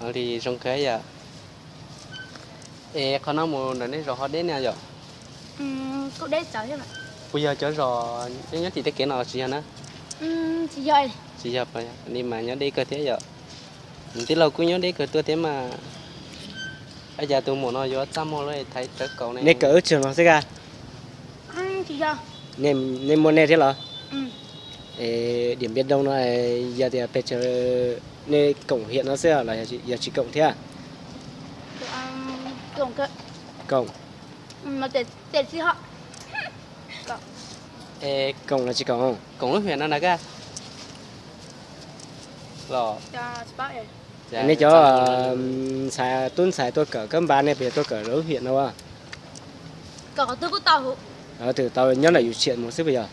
Li zoo kawg yom. Es qhov no mus ntawm nej zos ho deb na yom? Puas yog cov zos nyob nyob tim tej kev no tsis yog na? Tsis yog, li mas nyob deb kawg thiab yom. Tij laug kuj nyob deb kawg tuaj thiab mas. Cas tus muam no yuav txaj muag lawm thaiv rawv kaus ne? Nej kawm wb tsev no xwb a? Nej muaj nej thiab los? Điểm Biên Đông no yog tias pes tsawg, nej koom hiam no xwb los yog tsis koom thiab? Koom. Koom los tsis koom? Koom lub hiam no na kaj. Nej cov ntxhais, tub ntxhais tuaj kawm kab npas nej puas yog tuaj kawm lub hiam no? Tau nyob ntawm yus tshiam mus xwb puas yog?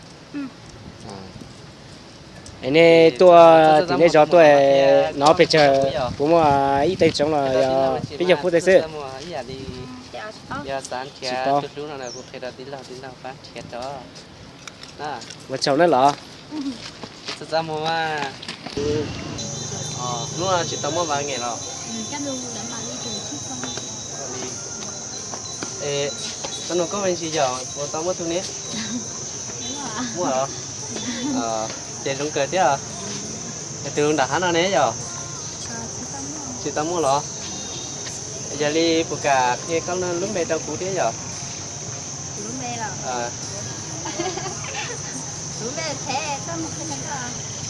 Es nej tuaj tim nej zos tuaj no pes tsawg, puas muaj ib teev tsoov los yog peb caug pub tej xwb? Tsis paub. Ua tsaug na los. Txaj muag mas. Hnub no tsis tau muaj vas nqes los? Koj nug koj me ntsis yog puas tau muaj tug ne? Muaj los? Ces zoo kawg thiab. Tus nram hav no ne yog? Tsis tau muaj los? Yog li puas kam qhia koj lub npe rau kuv thiab yog?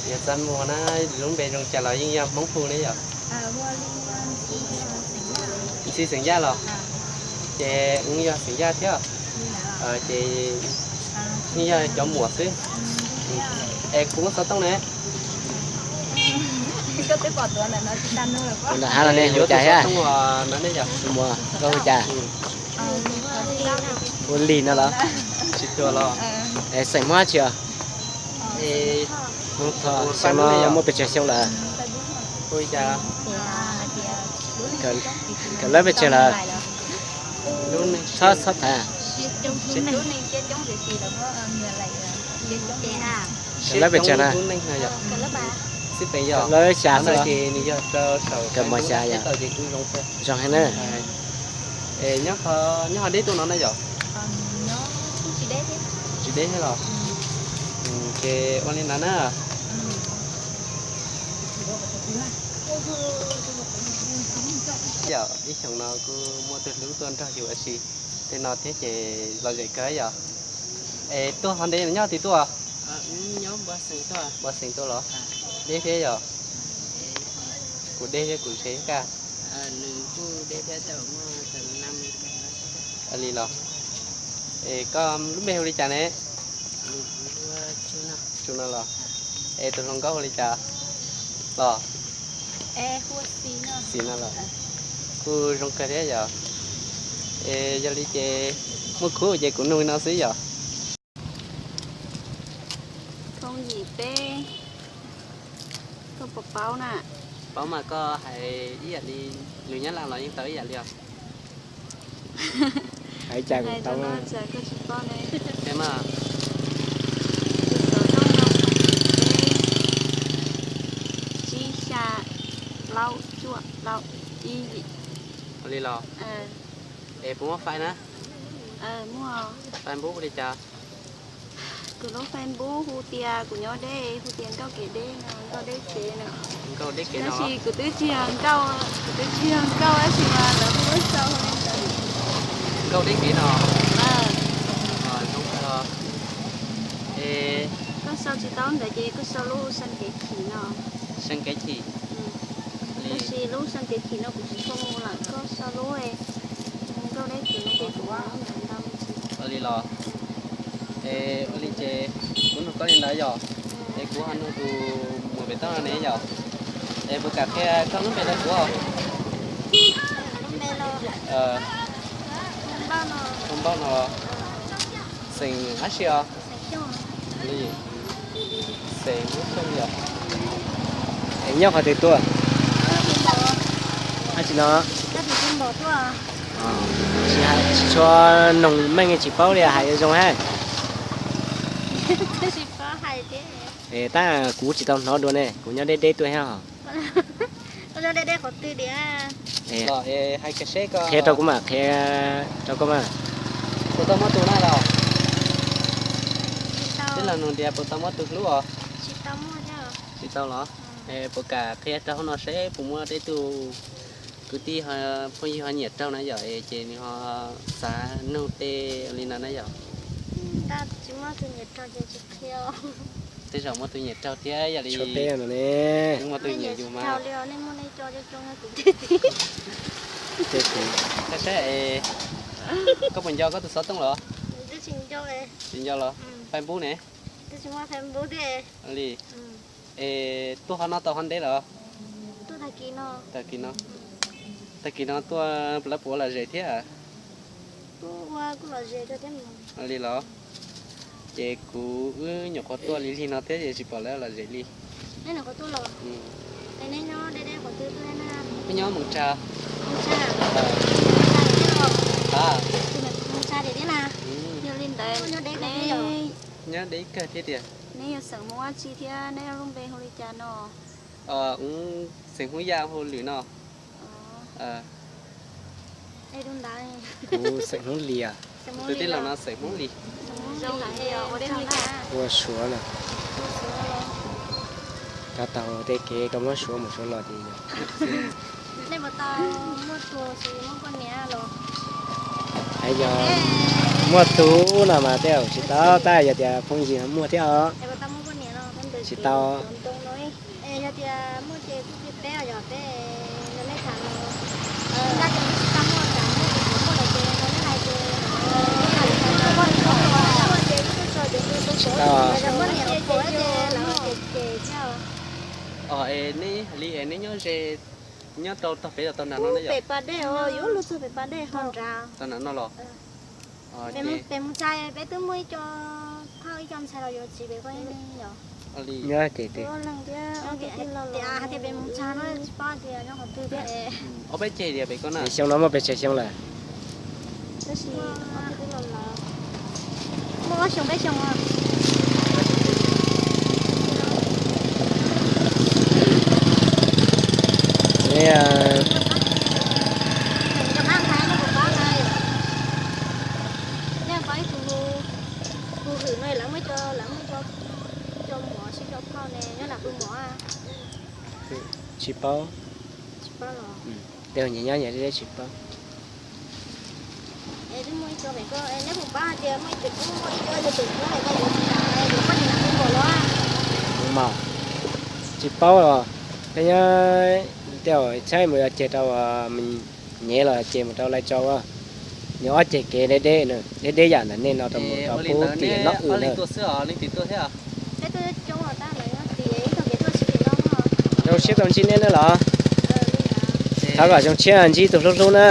Yog txaj muag na, lub npe zoo cas los yeej yog Hmoob hu ne yog? Ntxhi xeem Yaj los? Ces wb yog xeem Yaj thiab. Ces yeej yog cov muam xwb. Es kuv muab xov tooj ne. Ua li no los? Tsis tuag los? Xeem Hmoob dab tsi os? Xyoo no muaj pes tsawg xyoo lawm? Kawm lawv pes tsawg lawm? Txhob txhob tham. Kawm lawv pes tsawg na? Kawm lawv xya xwb los? Kawm mos xya yom? Zoo heev na. Nyob ho deb tuaj no na yom? Tsis deb thiab los? Ces ua li ntawd na. Yog ib xyoos no kuj muaj tug hlub tuaj nrog yus ua si tej no thiab ces lom zem kawg yom. Es tuaj ho ntev nyob twg tuaj? Npab xeem tuaj los? Deb thiab yog? Kuv deb thiab kuv ntse thiab kaj. Li los? Es koj lub npe hu li cas ne? Tsu no los? Es tus hluas nkauj hu li cas los? Xis no los? Kuj zoo kawg thiab yog? Es yog li ces muaj khub ces kuv nug li no xwb yog? Thoob yim peb, koj puas paub na? Paub mas koj hais ib yam li, lus Nyab Laj los yeej tau ib yam li os. Hais cas kuj tau. Koj tsis paub ne. Tus xov tooj no yim peb, tsib xya, plaub cuaj plaub ib. Li los? Es puas muaj fai na? Muaj. Facebook li cas? Kuv lub Facebook hu tias kuv nyob deb, hu tias Nkauj Kev Deb no, Nkauj Deb Kev no. Tab sis kuv twb tsis yog Nkauj, kuv twb tsis yog Nkauj tab sis mas lawv hu lub sau hu li ntawd. Nkauj Deb Kev no. Koj sau tsis tau ntawd ces koj sau lub Xeem Kev Chim no. Xeem Kev Chim. Tab sis lub Xeem Kev Chim no kuv tsis tshua mus lawm, koj sau lub Nkauj Deb Kev no ces kuv mus lub ntawd ntau me ntsis. Ua li los? Es ua li ces kuv nug koj li ntawd yog? Es kuv ho nug tus muam pem toj no ne yog? Es puas kam qhia koj lub npe rau kuv? Lub npe los? Hu Npauj no. Xeem dab tsi os? Li, xeem Hmoob Xyooj yog? Es nyob qhov twg tuaj? Dab tsi no? Tsis tshua noog meej tsis paub li, hais zoo hab. Es tab kuv tsis tau hnov dua ne, kuv nyob deb deb tuaj thiab os. Dej dej qhov twg diam? Qhia rau kuv mas, qhia rau koj mas. Puas tau muaj tus na los? Tij laug nug tias puas tau muaj tus hlub os? Tsis tau los? Puas kam qhia rau hauv no seb puas muaj tej tug kwv tij phooj ywg ho nyiam raug na yom, es ces nws ho xav nug tej li no na yom. Tej zaum muaj tus nyiam raug thiab yog li. Muaj tus nyiam yus mas. Saib, koj puas nco koj tus xov tooj los? Tsis nco los? Facebook ne? Li, es tuaj qhov no tau qhov ntev los? Tag kis no. Tag kis no tuaj lawv puas ua lom zem thiab? Li los? Ces kuv wb nyuam qhuav tuaj li lig no thiab es tsis pom lawv lom zem li. Wb nyob Moos Tsag. Nyob deb kawg thiab tiag. Neb yog xeem Hmoob dab tsi thiab neb lub npe hu li cas no? Xeem Hmoob Yaj hu Lwm no. Kuv xeem Hmoob Lis. Tus tij laug no xeem Hmoob Lis. Ua Suav na. Tab tau tej kev koj muab Suav mus Suav los ces yog. Muaj tus no mas tej zaum tsis tau, tab yog tias phooj ywg muaj thiab os. Tsis tau. Tsis tau. Es neb hais li es neb nyob ze, nyob rau tog pem los tog nram no? Pem pas dej, yuav luag txog pem pas dej ho nrad. Tog nram no los? Pem Moos Tsag peb twb muaj ib co phauj ib co ntxhais los yuav txiv pem koj ib leeg yom. Nyob ces tias hais tias pem Moos Tsag no tsis paub tias nyob qhov twg thiab. Ob peb ceg dias pem koj na? Xyoo no muaj pes tsawg xyoo lawm? Muaj ob xyoo peb xyoo. Tus hwm no lawv muab, lawv muab cov mov sib cov phauj ne nyob nram qhov mov. Tsis paub. Tej nyias nyob nyias deb deb tsis paub. Mas tsis paub os, peb nyob tej, saib mus yog ceg rau, nyev los ceg mus rau Lai Châu, nyob ob ceg kev deb deb, deb deb yam ntawm nej no rau mus rau pub tim no wb na. Zoo siab tau ntsib nej na los. Thov kom zoo siab ntsib tus hlub hlub na.